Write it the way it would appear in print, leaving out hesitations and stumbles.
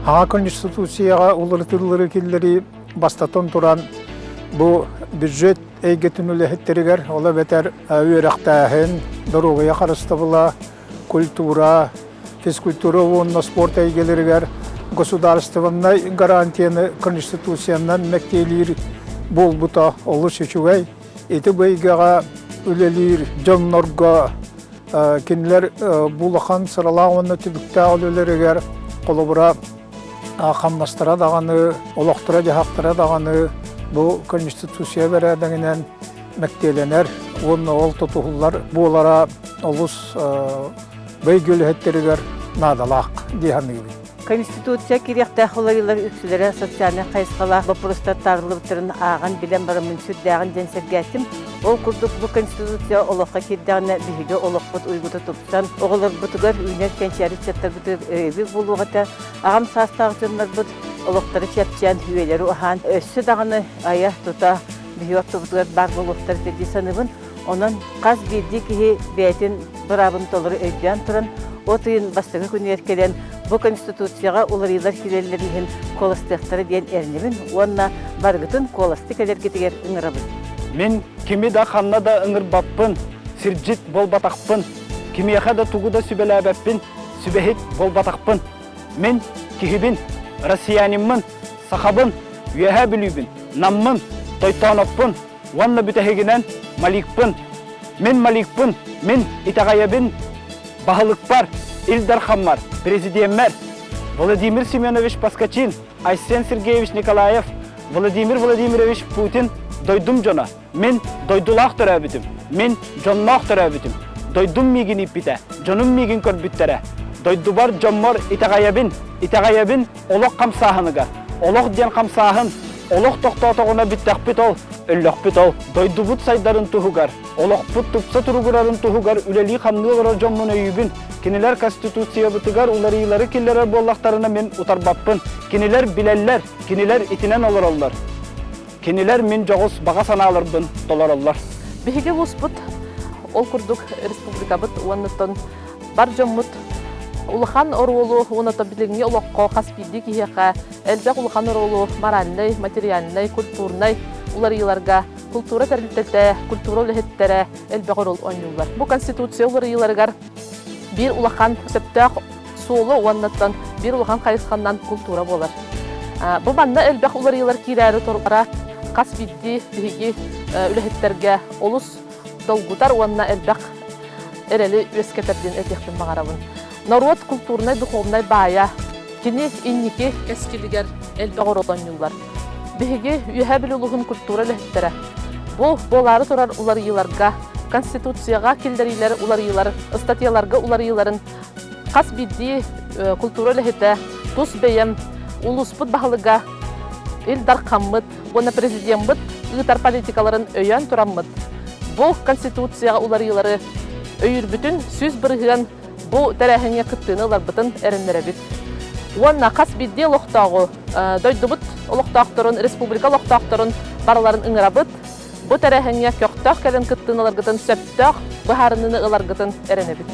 Саҥа Конституцияҕа уларытыллары киллэрии бастатан туран бу бюджет эйгэтин үлэһиттэригэр, ол эбэтэр үөрэхтээһин, доруобуйа харыстабыла, культура, физкультура уонна спорт эйгэлэригэр государственнай гарантияны Конституциянан мэктиэлиир буолбута олус үчүгэй. Ити бу эйгэҕэ үлэлиир дьоннорго кинилэр бу улахан сыралаах уонна түбүктээх үлэлэригэр холобура хамнастара даҕаны, олохторо-дьаһахтара даҕаны бу Конституция бэрээдэгинэн мэктиэлэнэр уонна ол тутуһуллар буолара олус бэйгэ үлэһиттэригэр наадалаах дии саныыбын. Конституция кириэхтээх уларыйыылар үксүлэрэ социальнай хайысхалаах боппуруостар таарыллыбыттарын ааҕан билэн бараммын сүрдээҕин диэн сэргээтим. Ол курдук бу Конституция олоххо киирдэҕинэ биһиги олохпут уйгута тупсан, оҕолорбутугар үүнэр кэнчээри ыччаттарбытыгар өйөбүл буолуох этэ. Аҕам саастаах дьоннорбут олохторо чэпчээн, үйэлэри уһаан, өссө даҕаны айа-тута биһиги ортобутугар баар буолуохтара этэ дии саныыбын. Онон хас биирдии киһи бэйэтин быраабын толору өйдөөн туран, от ыйын бастакы күнүгэр кэлэн бу Конституцияҕа уларыйыылар киирэллэрин иһин куоластыахтара диэн эрэнэбин уонна барыгытын куоласты кэлэргитигэр ыҥырабын. Мин кими да ханна да ыҥырбаппын, сирдьит буолбатахпын, кимиэхэ да тугу да сүбэлээбэппин, сүбэһит буолбатахпын. Мин киһибин, россияниммын, сахабын, Үөһээ Бүлүүбүн, Наммын, Тойтооноппун уонна бүтэһигинэн Маликпын. Мин Маликпын, мин итэҕэйэбин баһылыкпар, Ил Дархаммар, президеммэр Владимир Семенович Поскачин, Айсен Сергеевич Николаев, Владимир Владимирович Путин дойдум дьоно. Мин дойдулаах төрөөбүтүм, мин дьонноох төрөөбүтүм. Дойдум миигин ииппитэ, дьонум миигин көрбүттэрэ. Дойдубар дьоммор итэҕэйэбин, итэҕэйэбин олох хамсааһыныгар. Олох диэн хамсааһын, олох тохтоотоҕуна бүттэхпит ол, өллөхпүт ол. Дойдубут сайдарын туһугар, олохпут тупса туругурарын туһугар үлэлии-хамныы олорор дьоммун өйүүбүн. Кинилэр Конституциябытыгар уларыйыылары киллэрэр буоллахтарына мин утарбаппын. Кинилэр билэллэр, кинилэр итинэн олороллор. Кинилэр мин дьоҕус баҕа санааларбын толороллор. Биһиги улууспут ол курдук республикабыт уоннаттан бар дьоммут улахан оруолу уонна билиҥҥи олоххо хас биирдии киһиэхэ элбэх улахан оруолу моральнай, материальнай, культурнай уларыйыыларга култуура тэрилтэтэ, культура үлэһиттэрэ элбэх оруол оонньууллар. Бу Конституция уларыйыыларыгар биир улахан сөптөөх суолу уоннаттан биир улахан хайысханнан култуура буолар. Бу манна элбэх уларыйыылар киирээри турара хас биирдии биһиги үлэһиттэргэ олус долгутар уонна элбэх эрэли үөскэтэр диэн этиэхпин баҕарабын. Норуот культурнай духовнай баайа кини инники кэскилигэр элбэх оруол оонньууллар. Биһиги Үөһээ Бүлүү улууһун культура үлэһиттэрэ бу буолаары турар уларыйыыларга Конституцияҕа киллэриилэр уларыйыылар, ыстатыйаларга уларыйыыларын хас биирдии культура үлэһитэ тус бэйэм улууспут баһылыга Ил Дархаммыт уонна президеммыт ыытар политикаларын өйөөн тураммыт бу Конституцияҕа уларыйыылары өйүүрбүтүн 100% бу тэрээһиҥҥэ кыттыыны ыларбытын эрэннэрэбит. Уонна хас биирдии олохтооҕу дойдубут олохтоохторун, республика олохтоохторун барыларын ыҥырабыт. Бу тэрээһиҥҥэ көхтөөх кэлэн кыттыыны ыларгытын сөптөөх быһаарыныыны ыларгытын эрэнэбит.